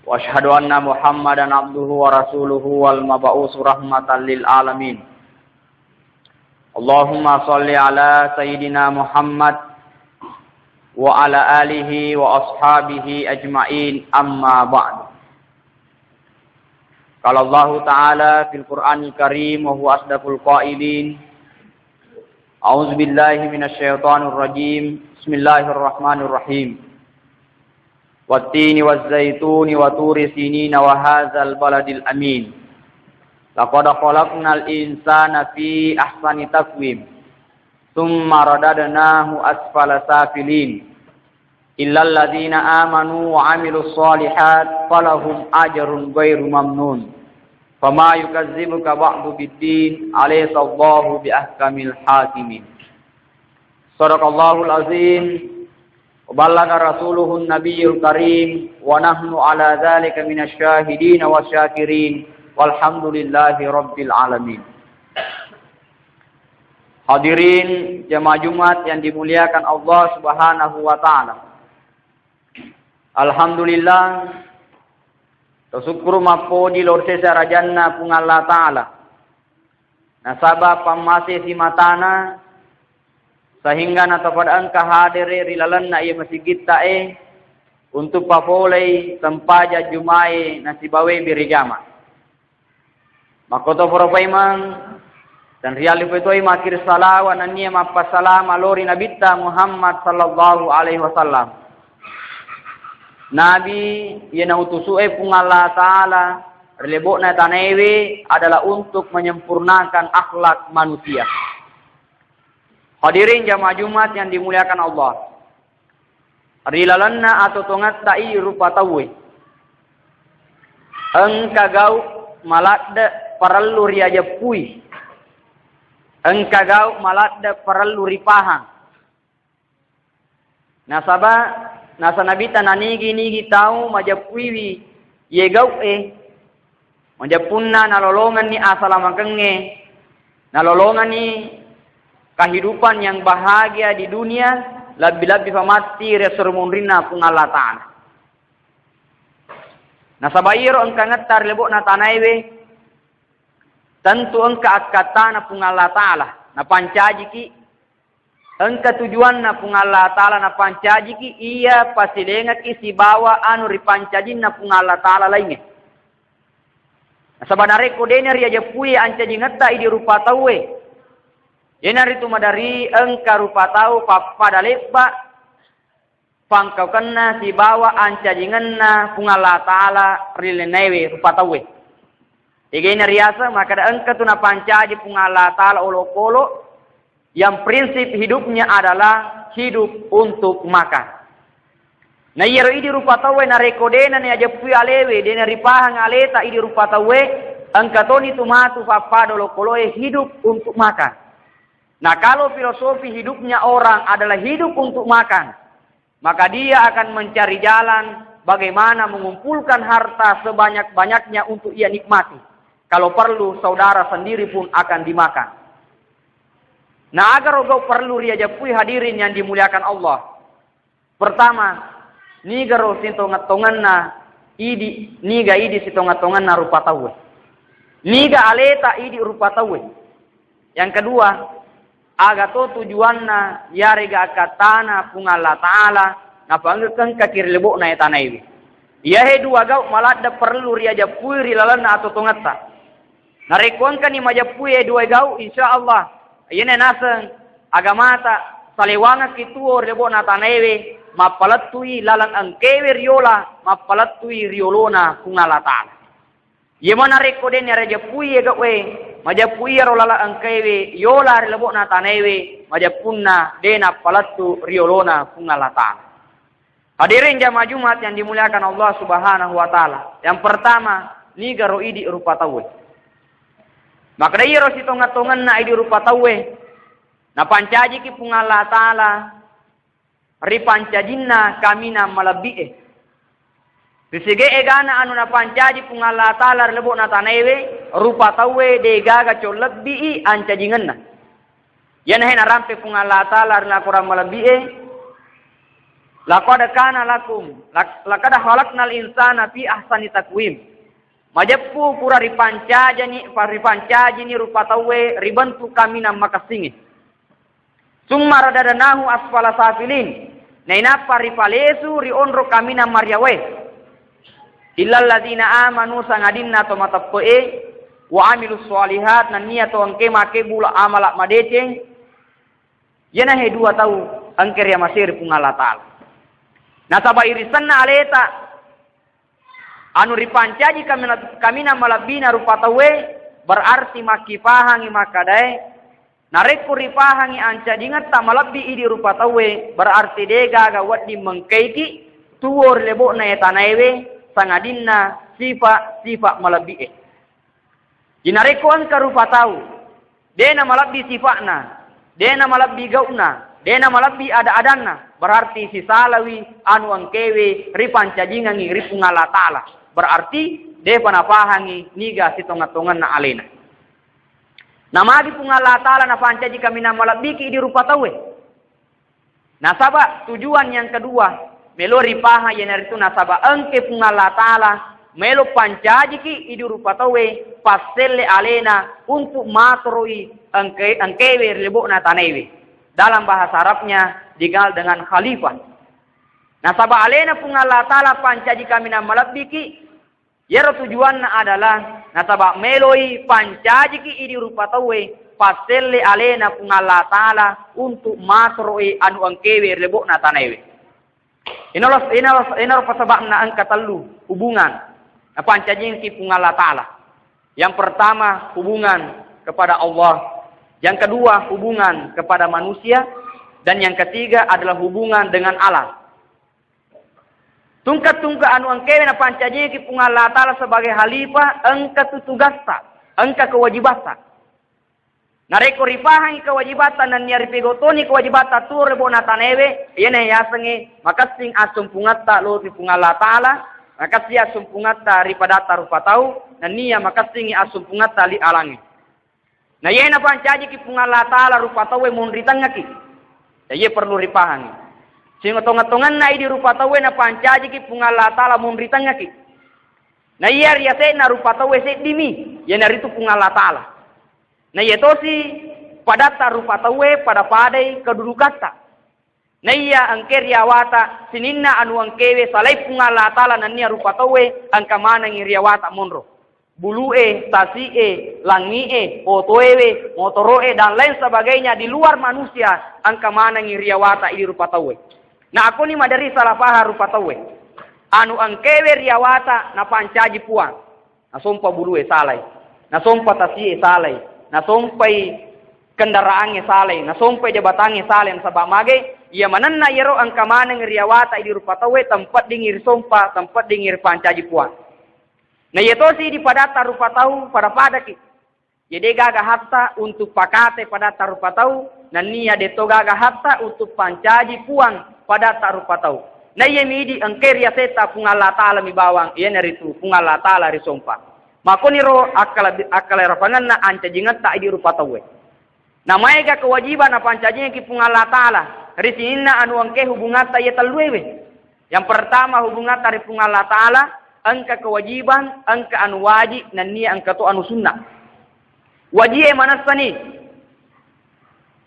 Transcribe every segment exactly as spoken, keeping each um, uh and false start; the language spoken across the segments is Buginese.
وأشهد أن محمدا عبده ورسوله والمبعوث رحمة للعالمين. اللهم صل على سيدنا محمد وعلى آله وأصحابه أجمعين، أما بعد. قال الله تعالى في القرآن الكريم وهو أصدق القائلين: أعوذ بالله من الشيطان الرجيم. بسم الله الرحمن الرحيم. والتين والزيتون وطور سينين وهذا البلد الأمين. لقد خلقنا الإنسان في أحسن تقويم. ثم رددناه أسفل سافلين. إلا الذين آمنوا وعملوا الصالحات فلهم أجر غير ممنون. فما يكذبك بعد بالدين. أليس الله بأحكم الحاكمين. صدق الله العظيم. وبلغ رسوله النبي الكريم. ونحن على ذلك من الشاهدين والشاكرين. والحمد لله رب العالمين. Hadirin jamaah Jumat yang dimuliakan Allah Subhanahu wa Ta'ala. Alhamdulillah, tasukkuru mappodi lao ri sese arajanna Puang Allah Ta'ala. Nasaba pammasesi matana, sehingga natopada engka hadere ri lalenna iya masigitta e untuk papolei sempajang Jumae nasibawae berejama. Makkoto pura paimeng, dan riallipai toi makkiri salawa nennia mappassalama lao ri Nabitta Muhammad sallallahu alaihi wasallam. Nabi iya nautusu'e Puang Allah Ta'ala ri lebo'na tanaewe adalah untuk menyempurnakan akhlak manusia. Hadirin jamaah Jumat yang dimuliakan Allah. Ri lalenna atotongetta idi rupa tauwe. Engka gau maladde parellu riajeppui. Engka gau maladde parellu ripahang. Nasaba nasa Nabitta nanigi-nigi tau majeppuiwi iye gau'e. Majeppunna nalolongenni asalamakengngé, nalolongenni kehidupan yang bahagia di dunia, lebbi-lebbi fa matti ri esso ri munrinna Puang Allah Ta'ala. Nasaba iyaro engkangetta ri lebo'na tanaéwé, tentu engka akkattana Puang Allah Ta'ala, napancajiki. Engka tujuanna Puang Allah Ta'ala napancajiki iya pasilengekki sibawa anu ripancajinna Puang Allah Ta'ala laingngé. Nasaba narékko dé'na riajeppui ancajingetta idi rupa tauwé, iyanaritu maderri engka rupa tau pappada lebba pangkaukenna sibawa ancajingenna Puang Allah Ta'ala ri lalennaéwé rupa tauwé. Égana riaseng makkeda engkatu napancaji Puang Allah Ta'ala olokolo yang prinsip hidupnya adalah hidup untuk makan. Na iyaro idi rupa tauwé narékko dé'na najappui aléwé, dé'na ripahang aléta idi rupa tauwé, engka toni tu matu pappada olokoloé hidup untuk makan. Nah, kalau filosofi hidupnya orang adalah hidup untuk makan, maka dia akan mencari jalan bagaimana mengumpulkan harta sebanyak-banyaknya untuk ia nikmati. Kalau perlu, saudara sendiri pun akan dimakan. Nah, aga ro gau perlu riajeppui, hadirin yang dimuliakan Allah. Pertama, niga ro sitongeng-tongenna idi, niga idi sitongeng-tongenna rupa tauwé. Niga aléta idi rupa tauwé. Yang kedua, aga to tujuanna iyaré'ga akkattana Puang Allah Ta'ala napangekkengkaki ri lebo'na tanaéwé. Iyahé dua gau maladde perlu riajeppui ri lalenna atotongetta. Narékko engkani majeppui é dua gau, insya Allah, iyana naseng agamata, saléwangekki tuwo ri lebo'na tanaéwé, mappalettui laleng engkaéwé riyola, mappalettui riyolona Puang Allah Ta'ala. Iya mana rékko dé'na riajeppui é gau'é, majeppui iyaro laleng engkaéwé yola ri lebo'na tanaéwé, majeppunna dé nappalettu riyolona Puang Allah Ta'ala. Hadirin jamaah Jumat yang dimuliakan Allah Subhanahu wa Ta'ala. Yang pertama, niga ro idi rupa tauwé. Makkeda iyaro sitongeng-tongenna idi rupa tauwé, napancajiki Puang Allah Ta'ala ripancajinna kaminang malebbi'é. Ri sige'é gana anu napancaji Puang Allah Ta'ala ri lebo'na tanaéwé, rupa tauwé dé'gaga collebbi'i ancajingenna. Iyana hé narampé Puang Allah Ta'ala ri lakoran malebbi'é, Laqad kana lakum, laq-, laqad khalaqnal insana fi ahsani taqwim. Majeppu pura ripancajani, pa-, ripancajini rupa tauwe ri bentuk kaminang makessingnge. Summa radadnahu asfala safilin. Nainappa ripalesu ri onro kaminang mariawae. Illal ladzina amanu, sangadinna to mateppe'e, wa amilus sholihat, nennia to engke makkebbu amala madeceng, iyanahe dua tau engke riamasei ri Puang Allah Ta'ala. Nasaba irisenna aleta anu ripancaji kamina-, kaminang malebbina rupa tauwe, berarti makkipahangi makkadae, narekko ripahangi ancajingetta malebbi idi rupa tauwe, berarti degaga wedding mengkaiki tuwo ri lebo'na e tanaewe, sangadinna sifa-sifa malebbi'e. Inarekko engka rupa tau, de namalebbi sifa'na, de namalebbi gau'na, de namalebbi ada-adanna, berarti sisalawi anu engkewe ripancajingengngi ri Puang Allah Ta'ala. Berarti depa napahangi niga sitonga-tonganna alena. Namagi Puang Allah Ta'ala napancaji kaminang malebbiki idi rupa tauwe? Nasaba tujuan yang kedua, melo ripahang iyanaritu nasaba engke Puang Allah Ta'ala melo pancajiki idi rupa tauwe passelle alena untuk matoroi engke-, engkewe ri lebo'na tanaewe. Dalam bahasa Arabnya dikenal dengan khalifah. Nasaba alena Puang Allah Ta'ala pancaji kaminang malebbiki, Iyaro tujuanna adalah nasaba meloi pancajiki idi rupa tauwe, passelle alena Puang Allah Ta'ala untuk matoroi anu engkewe ri lebo'na tanaewe. Inaro, inaro, inaro pasaba'na engka tellu hubungan napancajiki Puang Allah Ta'ala. Yang pertama, hubungan kepada Allah. Yang kedua, hubungan kepada manusia. Dan yang ketiga adalah hubungan dengan alam. Tungke-tungke anu engkewe napancajiki Puang Allah Ta'ala sebagai khalifah, engka tu tugasta, engka kewajibatta. Narekko ripahangi kewajibatta nennia ripegau toni kewajibatta tuwo ri lebo'na tanaewe, iyana yasengnge makessing assumpungatta lao ri Puang Allah Ta'ala, makessing assumpungatta ri padatta rupa tau, nennia makessingngi assumpungatta li alangnge. Na iye napancajiki Puang Allah Ta'ala rupa tauwe monri tengngaki. Na iye perlu ripahangi. Sing tongeng-tongenna idi rupa tauwe napancajiki Puang Allah Ta'ala monri tengngaki. Na iya riase'na rupa tauwe seddimi, iyanaritu Puang Allah Ta'ala. Na iya tosi padatta rupa tauwe pada-padai kedudukatta. Naiya engke riawata sininna anu engkewe salai Puang Allah Ta'ala nennia rupa tauwe engka manengngi riawata monro. Bulu'e, tasi'e, langi'e, otoewe, motoro'e, dan lain sebagainya di luar manusia engka manengngi riawata idi rupa tauwe. Na akoni maderi salah paham rupa tauwe. Anu engkewe riawata napancaji Puang. Nasompa bulu'e salai, nasompa tasi'e salai, nasompai kendaraangnge salai, nasompai jabatangnge salai, nasaba mage iya manenna iyaro engka maneng riawata idi rupa tauwe tempeddingngi risompa, tempeddingngi ripancaji Puang. Na iya tosi idi padatta rupa tau pada-padaki. Iya de gaga hatta untuk pakate padatta rupa tau, nennia de to gaga hatta untuk pancaji Puang padatta rupa tau. Na iyami idi engke riasetta Puang Allah Ta'ala mi bawang, iyanaritu Puang Allah Ta'ala risompa. Makkoniro akkala-, akkalarapangenna ancajingetta idi rupa tauwe. Na maega kewajiban napancajingki Puang Allah Ta'ala ri sininna anu engke hubungatta iya telluewe. Yang pertama, hubungatta ri Puang Allah Ta'ala, engka kewajiban, engka anu wajib, nennia engka to anu sunnah. Wajie manessani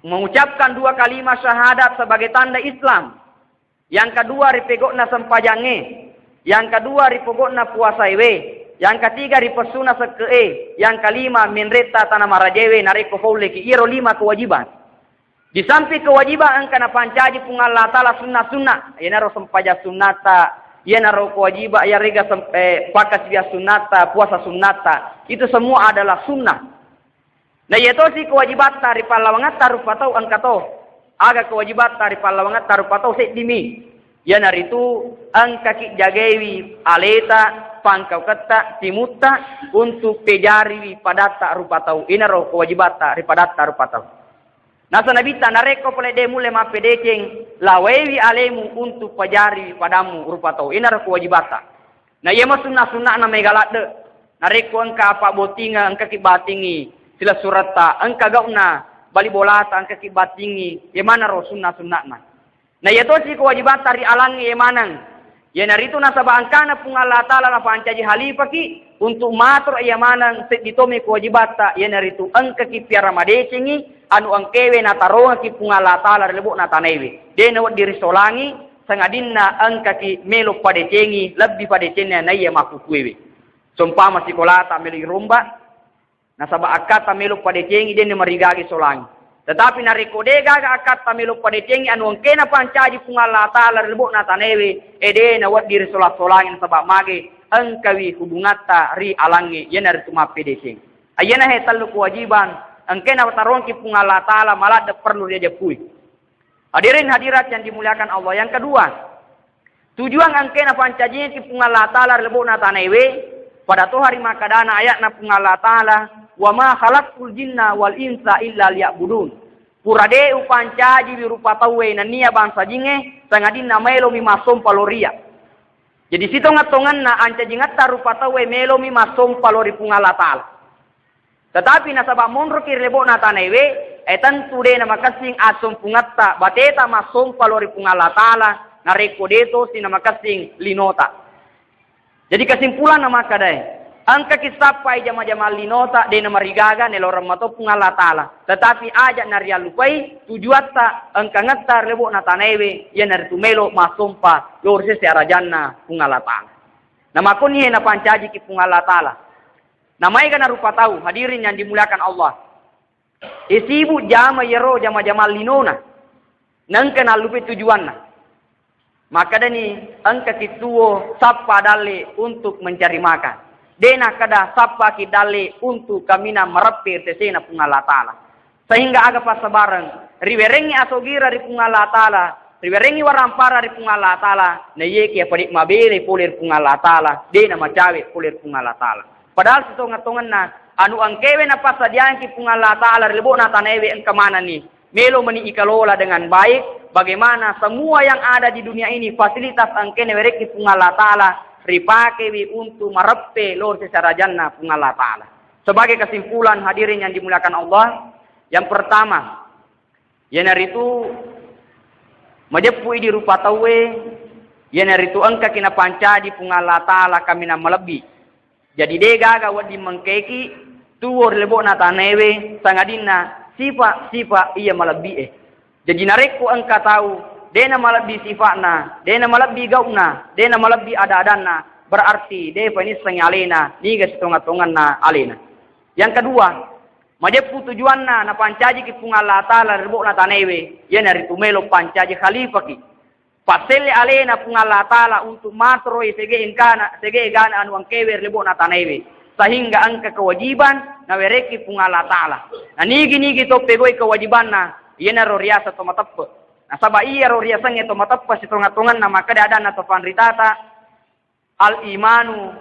mengucapkan dua kalimat syahadat sebagai tanda Islam. Yang kedua, ripegokna sempajangnge. Yang kedua, ripegokna puasaewe. Yang ketiga, ripessuna sekke'e. Yang kelima, menretta tana marajaewe narekko pauleki. Iyaro lima kewajiban. Di samping kewajiban engka napancaji Puang Allah Ta'ala sunnah-sunnah, iyanaro sempajang sunnata, iyanaro kewajiban, iyarega sem-, eh, pakkasiwiang sunnata, puasa sunnata, itu semua adalah sunnah. Na iya tosi kewajibatta ri pallawangatta rupa tau engka to. Aga kewajibatta ri pallawangatta rupa tau seddimi. Iyanaritu engkaki jagaiwi aleta, pangkauketta, timutta untuk pejariwi padatta rupa tau. Inaro kewajibatta ri padatta rupa tau. Nasa Nabitta, narekko pole de mulle mappedeceng, lawaiwi alemu untuk pajariwi padammu rupa tau. Inaro kewajibatta. Na iyamo sunna-sunna'na mega ladde. Narekko engka apa bottingeng, engkaki battingi silessuretta, engka gau'na bali bolata, engkaki battingi, iyamanaro sunna-sunna'na. Na iya tosi kewajibatta ri alangnge iye maneng. Iyanaritu nasaba engkana Puang Allah Ta'ala napancaji halifaki untuk matoro iya maneng seddi tomi kewajibatta, iyanaritu engkaki piara madecengi anu engkewe natarongaki Puang Allah Ta'ala ri lebo'na tanaewe. De nawedding risolangi, sangadinna engkaki melo padecengi lebbi padecenna naiya makkukuewe. Seumpama sikolata melo iromba, nasaba akkatta melo padecengi, de namarigaga isolangi. Tetapi narekko de gaga akkatta melo padecengi anu engkena pancaji Puang Allah Ta'ala ri lebo'na tanaewe, e de nawedding risola-solangi nasaba mage engkawi hubungatta ri alangnge, iyanaritu mappedeceng. Ayyana he tellu kewajiban engkena tarongki Puang Allah Ta'ala maladde perlu riajeppui. Hadirin hadirat yang dimuliakan Allah. Yang kedua, tujuan engkena pancajiki Puang Allah Ta'ala ri lebo'na tanaewe, pada toha ri makkadana ayatna Puang Allah Ta'ala, "Wa ma khalaqtul jinna wal insa illa liya'budun." Pura de upancajiwi rupa tauwe nennia bangsa jingnge, sangadinna maelomi massompa lo ri iyya. Jadi sitongeng-tongenna ancajingetta rupa tauwe melomi massompa lo ri Puang Allah Ta'ala. Tetapi nasaba monroki ri lebo'na tanaewe, e tentu de namakessing assompungetta bateta massompa lo ri Puang Allah Ta'ala, narekko de tosi namakessing linota. Jadi kesimpulanna makkadae, engkaki sappai jama-jamang linota de namarigaga neloreng mato Puang Allah Ta'ala. Tetapi aja nariallupai tujuatta engkangetta ri lebo'na tanaewe, iyanaritu melo massompa lo ri sese arajanna Puang Allah Ta'ala. Namakkoni he napancajiki Puang Allah Ta'ala. Namaega narupa tau, hadirin yang dimuliakan Allah. Isibu jama iyaro jama-jamang linona. Naengka nallupai tujuanna. Makkadani engkaki tuo sappa dalle untuk mencari makan. De nakkada sappaki dalle untuk kaminang mareppe ri sesena Puang Allah Ta'ala. Sehingga aga passabareng, riwerengngi asogira ri Puang Allah Ta'ala, riwerengngi warampara ri Puang Allah Ta'ala, na iyekiya pade mabelai pole ri Puang Allah Ta'ala, de namacawe pole ri Puang Allah Ta'ala. Padahal sitongeng-tongenna anu engkewe napassadiangki Puang Allah Ta'ala ri lebo'na tanaewe engka manenni. Melo meni ikalola dengan baik, bagaimana semua yang ada di dunia ini, fasilitas engkena werekki Puang Allah Ta'ala, ripakewi untuk mareppe lo ri sese arajanna Puang Allah Ta'ala. Sebagai kesimpulan, hadirin yang dimuliakan Allah, yang pertama, iyanaritu majeppu idi rupa tauwe, iyanaritu engkaki napancaji Puang Allah Ta'ala kaminang malebbi. Jadi de gaga wedding mengkeki tuo ri lebo'na tanaewe, sangadinna sifa-sifa iya malebbi'e. Jadi narekko engka tau de namalebbi sifa'na, de namalebbi gau'na, de namalebbi ada-adanna, berarti de panissengngi alena niga sitongeng-tongenna alena. Yang kedua, majeppu tujuanna napancajiki Puang Allah Ta'ala ri lebo'na tanaewe, iyanaritu melo pancaji khalifaki. Passelle alena Puang Allah Ta'ala untuk matoroi sege engkana, sege egana anu engkewe ri lebo'na tanaewe. Sehingga engka kewajiban nawerekki Puang Allah Ta'ala. Na nigi-nigi to pegoi kewajibanna, iyanaro riaseng to mateppe. Nasaba iyaro riasengnge to mateppe sitongeng-tongenna makkeda adanna to panritata, al-imanu,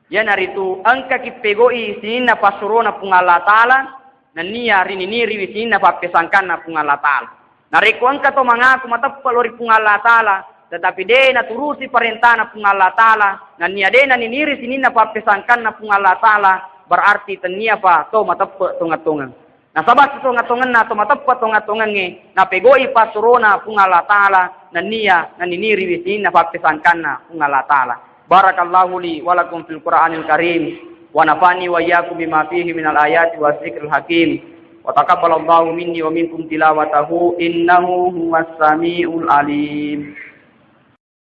iyanaritu engkaki pegoi sininna passurona Puang Allah Ta'ala, nennia rininiriwi sininna pappesangkanna Puang Allah Ta'ala. Narekko engka to mangaku mateppe lo ri Puang Allah Ta'ala, tetapi de naturusi parentana Puang Allah Ta'ala, nennia de naniniri sininna pappesangkanna Puang Allah Ta'ala, berarti tenniapa to mateppe tongeng-tongeng. Nasaba sitongeng-tongenna to mateppe tongeng-tongengnge, napegoi passurona Puang Allah Ta'ala, nennia naniniriwi sininna pappesangkanna Puang Allah Ta'ala. Barakallahu li wa lakum fil Qur'anil Karim, wa nafa'ni wa iyyakum bima fihi minal ayati wa dzikril hakim, wa taqabbalallahu minni wa minkum tilawatahu, innahu huwas samiul alim.